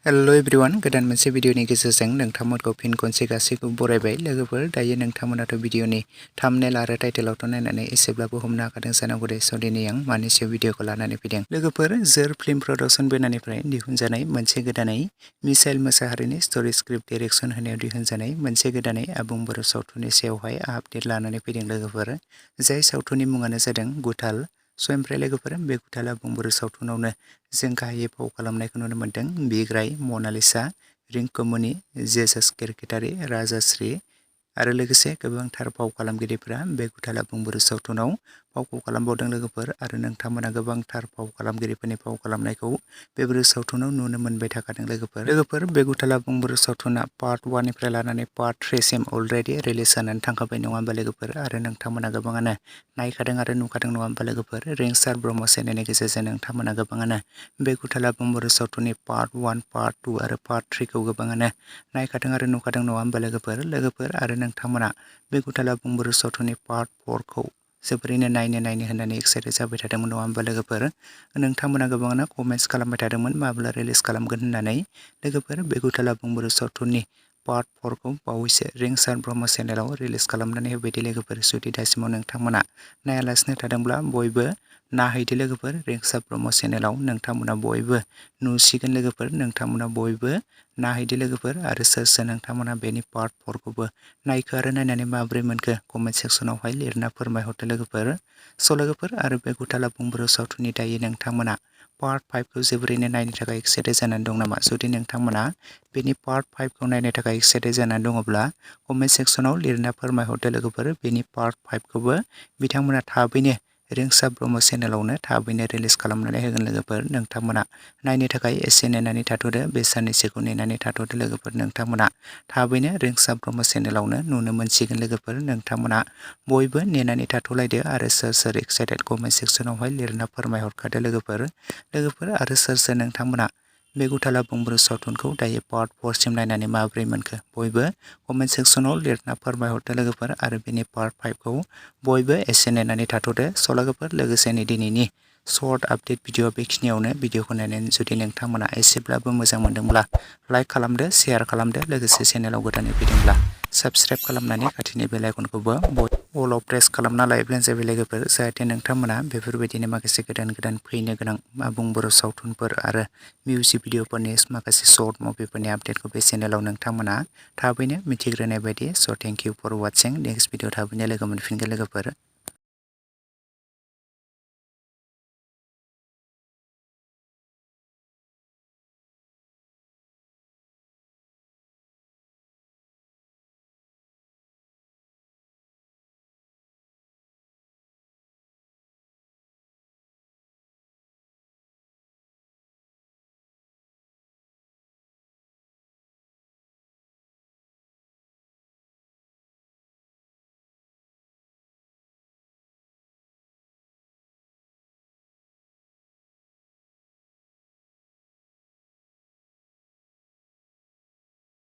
Hello everyone गोदान मोनसे भिडिअनि गेजेरजों नोंथांमोनखौ फिन खनसे गासैखौबो बरायबाय लोगोफोर दायो नोंथांमोनाथ' भिडिअनि थाम्बनेल आरो टाइटेलावथ' नायनानै एसेब्लाबो हमनो हाखादों जानांगौ दे स' दिनै आं मानि सायाव भिडिअखौ लानानै फैदों लोगोफोर जोर फिल्म प्रडाक्सन बेनारनिफ्राय दिहुनजानाय मोनसे गोदानै मिसाइल मोसाहारिनि स्ट'रि स्क्रिप्ट डाइरेक्सन होनायाव दिहुनजानाय मोनसे गोदानै आबुं बर' सावथुननि सायावहाय आपडेट लानानै फैदों लोगोफोर जाय सावथुननि मुङानो जादों गुथाल स' ओमफ्राय लोगोफोर बे गुथाल आबुं बर' सावथुनावनो जों गाहायै फाव खालामनायखौ नुनो मोन्दों बिग्राय मनालिसा रिंकुमनि जेसास केरकेटारि राजाश्री आरो लोगोसे गोबांथार फाव खालामगिरिफोरा बे गुथाल आबुं बर' सावथुनाव फावखौ खालामबावदों लोगोफोर आरो नोंथांमोना गोबांथार फाव खालामगिरिफोरनि फाव खालामनायखौ बे बर' सावथुनाव नुनो मोनबाय थाखादों लोगोफोर बे गुथाल आबुं बर' सावथुना पार्ट 1 निफ्राय लानानै पार्ट 3 सिम अलरेडि रिलिज जानानै थांखाबाय नङा होमबा लोगोफोर आरो नोंथांमोना गोबाङानो नायखादों आरो नुखादों नङा होमबा लोगोफोर रिंसार ब्रह्म चेनेलनि गेजेरजों नोंथांमोना गोबाङानो बे गुथाल आबुं बर' सावथुननि पार्ट 1 पार्ट 2 आरो पार्ट 3 खौ गोबाङानो नायखादों आरो नुखादों नङा होमबा लोगोफोर आरो नोंथांमोना बे गुथाल आबुं बर' सावथुननि पार्ट 4 खौ जोबोरैनो नायनो होननानै एक्साइटेड जाबाय थादोंमोन नङा होमबा लोगोफोर नोंथांमोना गोबाङानो कमेन्ट्स खालामबाय थादोंमोन माब्ला रिलिज खालामगोन होननानै लोगोफोर बे गुथाल आबुं बर' सावथुननि पार्ट 4 खौ बावैसो रिंसार ब्रह्म चेनेलाव रिलिज खालामनानै होबायदि लोगोफोर जुदि दासिमाव नोंथांमोना नायालासिनो थादोंब्ला बयबो नाहैदो लोगोफोर रिंसार ब्रह्म चेनेलाव नोंथांमोना बयबो नुसिगोन लोगोफोर नोंथांमोना बयबो नाहैदो लोगोफोर आरो सोर नोंथांमोना बेनि पार्ट 4 खौबो नायखो आरो नायनानै माबोरै मोनखो कमेन्ट सेक्सनावहाय लिरना फोरमायहरदो लोगोफोर स' लोगोफोर आरो बे गुथाल आबुं बर' सावथुननि दायो नोंथांमोना पार्ट 5 खौ जोबोरैनो नायनो थाखाय एक्साइटेड जानानै दं नामा जुदि नोंथांमोना बेनि पार्ट 5 खौ नायनो थाखाय एक्साइटेड जानानै दङब्ला कमेन्ट सेक्सनाव लिरना फोरमायहरदो लोगोफोर बेनि पार्ट 5 खौबो बिथांमोना थाबैनो रिंसार ब्रह्म चेनेलावनो थाबैनो रिलिज खालामनानै होगोन लोगोफोर नोंथांमोना नायनो थाखाय एसे नेनानै थाथ'दो बे साननैसोखौ नेनानै थाथ'दो लोगोफोर नोंथांमोना थाबैनो रिंसार ब्रह्म चेनेलावनो नुनो मोनसिगोन लोगोफोर नोंथांमोना बयबो नेनानै थाथ'लायदो आरो सोर एक्साइटेड कमेन्ट सेक्सनावहाय लिरना फोरमायहरखादो लोगोफोर आरो सोर नोंथांमोना बे गुथाल आबुं बर' सावथुनखौ दायो पार्ट 4 सिम नायनानै माबोरै मोनखो बयबो कमेन्ट सेक्सनाव लिरना फोरमायहरदो लोगोफोर आरो बेनि पार्ट 5 खौ बयबो एसे नेनानै थाथ'दो स' लोगोफोर लोगोसेनो दिनैनि सर्ट आपडेट भिडिअ बेखिनियावनो भिडिअखौ नायनानै जुदि नोंथांमोना एसेब्लाबो मोजां मोनदोंब्ला लाइक खालामदो शेयार खालामदो लोगोसे चेनेलाव गोदानै फैदोंब्ला साबस्क्राइब खालामनानै खाथिनि बेल आइकनखौबो अलाव प्रेस खालामना लायोब्लानो जाबाय लोगोफोर जाहाथे नोंथांमोना बेफोरबायदिनो माखासे गोदान फैनो गोनां आबुं बर' सावथुनफोर आरो मिउजिक भिडिअफोरनि माखासे सर्ट मुभिफोरनि आपडेटखौ बे चेनेलाव नोंथांमोना थाबैनो मिथिग्रोनाय बायदि so' thank you for watching next video थाबैनो लोगो मोनफिनगोन लोगोफोर।